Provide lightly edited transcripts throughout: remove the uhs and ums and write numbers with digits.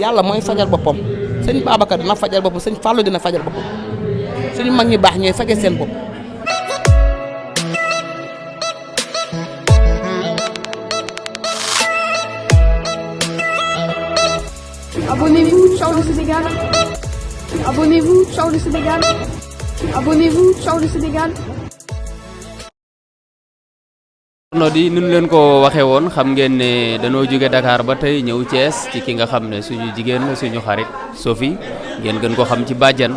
yàlla mooy fajal boppam sëñ Babacar dina fajal boppam sëñ Fallou dina fajal boppam suñu mag ñi baax ñooy fajal seen bopp. Abonnez-vous, ciao le Sénégal. Abonnez-vous, ciao le Sénégal. Abonnez-vous, ciao le Sénégal. no di nun leen ko waxee woon xam ngeen ne dañoo jóge Dakar ba tey ñëw Thiès ci ki nga xam ne suñu jigéen la suñu xarit Sophie ngeen gën ko xam ci bàjjan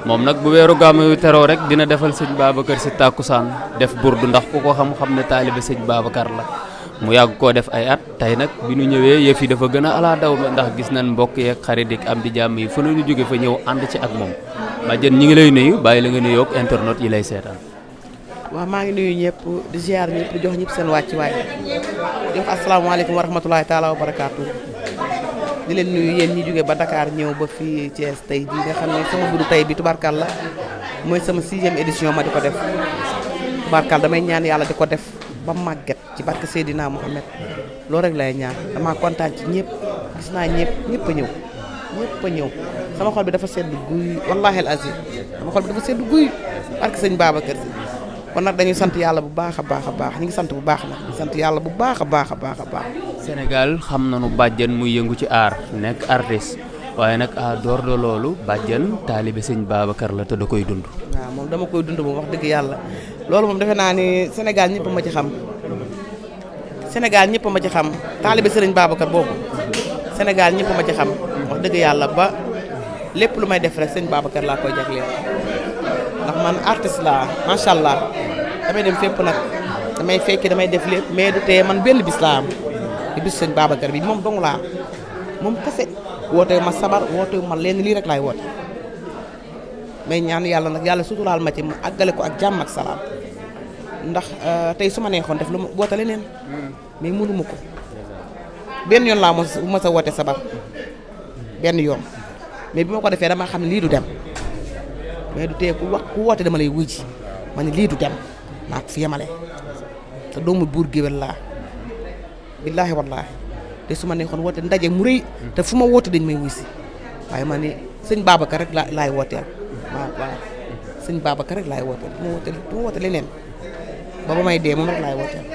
moom nag bu weeru gàmmu teroo rek dina defal sëñ Babacar si tàkkusaan def burdu ndax ku ko xam ne taalibe sëñ Babacar la mu yàgg koo def ay at tey nag bi ñu ñëwee yëf yi dafa gën a ala daw ndax gis nañ mbokk yeeg xarit yi am di jàmm yi fu ñu jóge fa ñëw ànd ci ak moom bàjjan ñi ngi lay nuyu bàyyi la nga nuyoog internet yi lay seetaan. waaw maa ngi nuyu ñëpp di ziar ñëpp di jox ñëpp seen wàccuwaay di wax asalaamaaleykum wa rahmatulahi taala wa barakaatu di leen nuyu yéen ñi jóge ba Dakar ñëw ba fii Thiès tey jii nga xam ne sama guddu tey bi tubarkalla mooy sama 6e édition ma di ko def tubarkalla damay ñaan yàlla di ko def ba màgget ci barke Seydina Mohamed loolu rek lay ñaan damaa kontaan ci ñëpp gis naa ñëpp a ñëw sama xol bi dafa sedd guy wallahi al azim sama xol bi dafa sedd guy barke sëñ Babacar Si kon nag dañuy sant yàlla bu baax a baax ñu ngi sant bu baax nag ñu sant yàlla bu baax a baax. Sénégal xam nañu bàjjan muy yëngu ci art nekk artiste waaye nag à door de loolu bàjjan taalibe sëñ Babacar la te da koy dund. waaw moom dama koy dund moom wax dëgg yàlla loolu moom defe naa ni Sénégal ñëpp ma ci xam taalibe sëriñ Babacar boobu Sénégal ñëpp ma ci xam wax dëgg yàlla ba lépp lu may def rek sëñ Babacar laa koy jagleel ndax man artiste laa macha allah damay dem fépp nag damay fekki damay def lépp mais du tee man benn bis laa am di bis sëñ Babacar bi moom dong laa am moom kese wootewu ma sabar wootewu ma lenn lii rek laay woote may ñaan yàlla nag yàlla suturaal ma ci mu àggale ko ak jàmm ak salaam ndax tey su ma neexoon def lu ma woote leneen mais mënuma ko benn yoon laa mos a woote sabar benn yoon mais bi ma ko defee dama xam ne lii du dem mais du tee ku woote dama lay wuy ji ma ne lii du dem naa ko fi yemale te doomu buur géwél laa billaahi wallaahi te su ma neexoon woote ndaje mu rëy te fu ma woote dañ may wuy si waaye ma ne sëñ Babacar rek laay wooteel waaw sëñ Babacar rek laay wooteel du ma woote leneen ba may dee moom rek laay wooteel.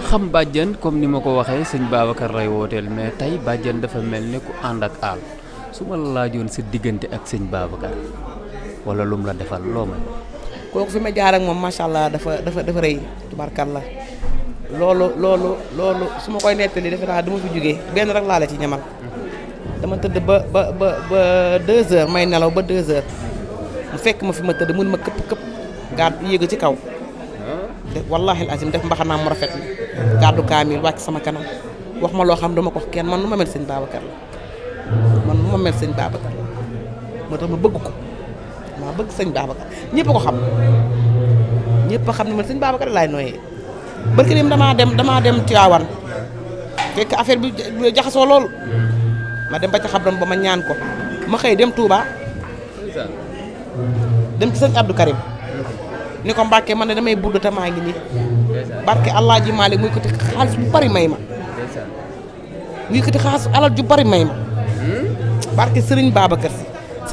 xam bàjjan comme ni ma ko waxee sëñ Babacar lay wooteel mais tey bàjjan dafa mel ni ku ànd ak aal su ma la laajoon sa diggante ak sëñ Babacar wala lum la defal loo may. kooku fi ma jaar ak moom macha allah dafa rëy tubarkalla loolu su ma koy nettali defe naa du ma fi jógee benn rek laa la ci ñamal dama tëdd ba 2 heures may nelaw ba 2 heures mu fekk ma fi ma tëdd mun ma këpp gàddu yéegu ci kaw wallahi azim def mbaxanaam mu rafet na gàddu kaamil wàcc sama kanam wax ma loo xam dama ko wax kenn man nu ma mel sëñ Babacar la moo tax ma bëgg ko maa bëgg sëñ Babacar ñëpp ko xam ñëpp a xam ne man sëñ Babacar laay nooyee barki dem damaa dem Tivaouane fekk affaire bi jaxasoo lool ma dem ba ca xabram ba ma ñaan ko ma xëy dem Touba dem ci sëñ Abdou Karim ni ko Mbàkke man ne damay budd te maa ngi nii barke Allah ji Malick muy ko ti xaalis bu bari may ma muy ko ti xaalis alal ju bari may ma barke sëriñ Babacar Si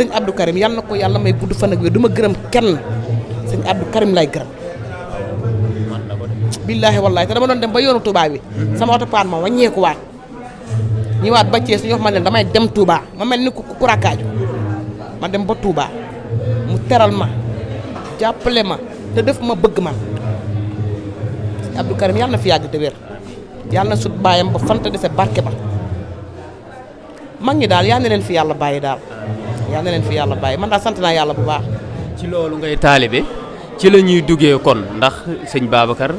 sëñ Abdou Karim yal na ko yàlla may gudd fan ak wér du ma gërëm kenn sëñ Abdou Karim lay gërëm billaahi wallaahi te dama doon dem ba yoonu Touba bi sama oto paan ma wàññeeku waat ñëwaat ba Thiès ñu wax ma leen damay dem Touba ma mel ni ku rakkaaju ma dem ba Touba mu teral ma jàppale ma te def ma bëgg ma sëñ Abdou Karim yàlla na fi yàgg te wér yàlla na sut baayam ba fanta dese barke ba mag ñi daal yal na leen fi yàlla bàyyi daal yal na leen fi yàlla bàyyi man daal sant naa yàlla bu baax. ci loolu ngay taalibe ci la ñuy duggee kon ndax sëñ Babacar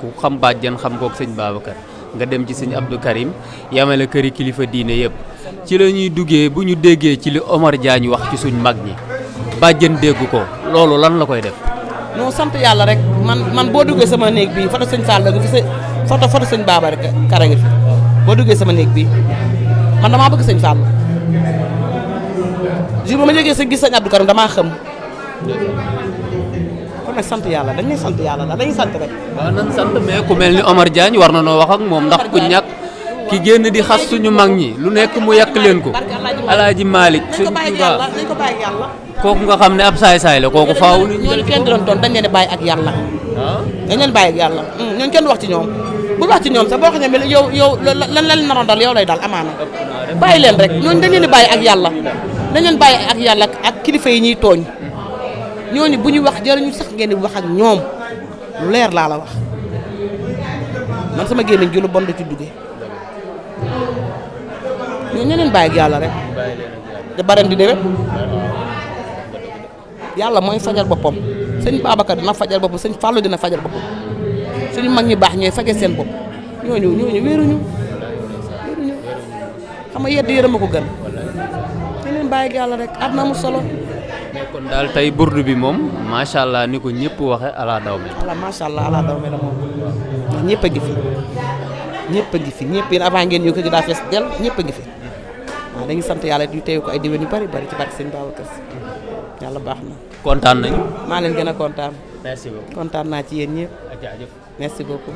ku xam bàjjan xam kook sëñ Babacar nga dem ci sëñ Abdou Karim yamale këri kilifa diine yëpp ci la ñuy duggee bu ñu déggee ci li Omar Diagne wax ci suñ mag ñi bàjjan dégg ko loolu lan la koy def. non sant yàlla rek man boo duggee sama néeg bii foto sëñ Fall la nga fi sa foto sëñ Babacar Kara nga fi boo duggee sama néeg bii man damaa bëgg sëñ Fall jour ba ma jógee sa gis sëñ Abdou Karim damaa xam kon nag sant yàlla dañuy sant yàlla dañuy sant rek. waaw nan sant mais ku mel ni Omar Diagne war na noo wax ak moom ndax ku ñàkk ki génn di xas suñu mag ñi lu nekk mu yàq leen ko Alaaji Malick nañ ko bàyyi ak yàlla nañ ko bàyyi ak yàlla kooku nga xam ne ab saay-saay la kooku faaw ni ñooñu kenn di doon toon dañ leen di bàyyi ak yàlla dañ leen bàyyi ak yàlla ñooñu kenn du wax ci ñoom bul wax ci ñoom sax boo xam ne yow lan la naroon dal yow lay dal amaana bàyyi leen rek ñooñu dañ leen di bàyyi ak yàlla dañ leen bàyyi ak yàlla ak kilifa yi ñuy tooñ ñooñu bu ñuy wax jëriñu sax ngeen di wax ak ñoom lu leer laa la wax man sama gémmiñ gi lu bon da ci duggee ñooñu leen bàyyi ak yàlla rek da baram di déwét yàlla mooy fajal boppam sëñ Babacar dina fajal boppam sëñ Fallou dina fajal boppam suñu mag ñi baax ñooy fajal seen bopp ñooñu wéeruñu xam nga yedd yërëm a ko gën dañ leen bàyyi ak yàlla rek àdduna amul solo mais kon daal tey burdu bi moom macha allah ni ko ñëpp waxe ala daw me voilà macha allah ala daw me la moom ndax ñëpp a ngi fi ñëpp a ngi fi ñëpp yéen avant ngeen ñëw ko gi daa fees del ñëpp a ngi fi waaw dañuy sant yàlla di teew ko ay déwén yu bari ci barke sëñ Babacar Si yàlla baax na kontaan nañu maa leen gën a kontaan merci beaucoup kontaan naa ci yéen ñëpp jaajëf merci beaucoup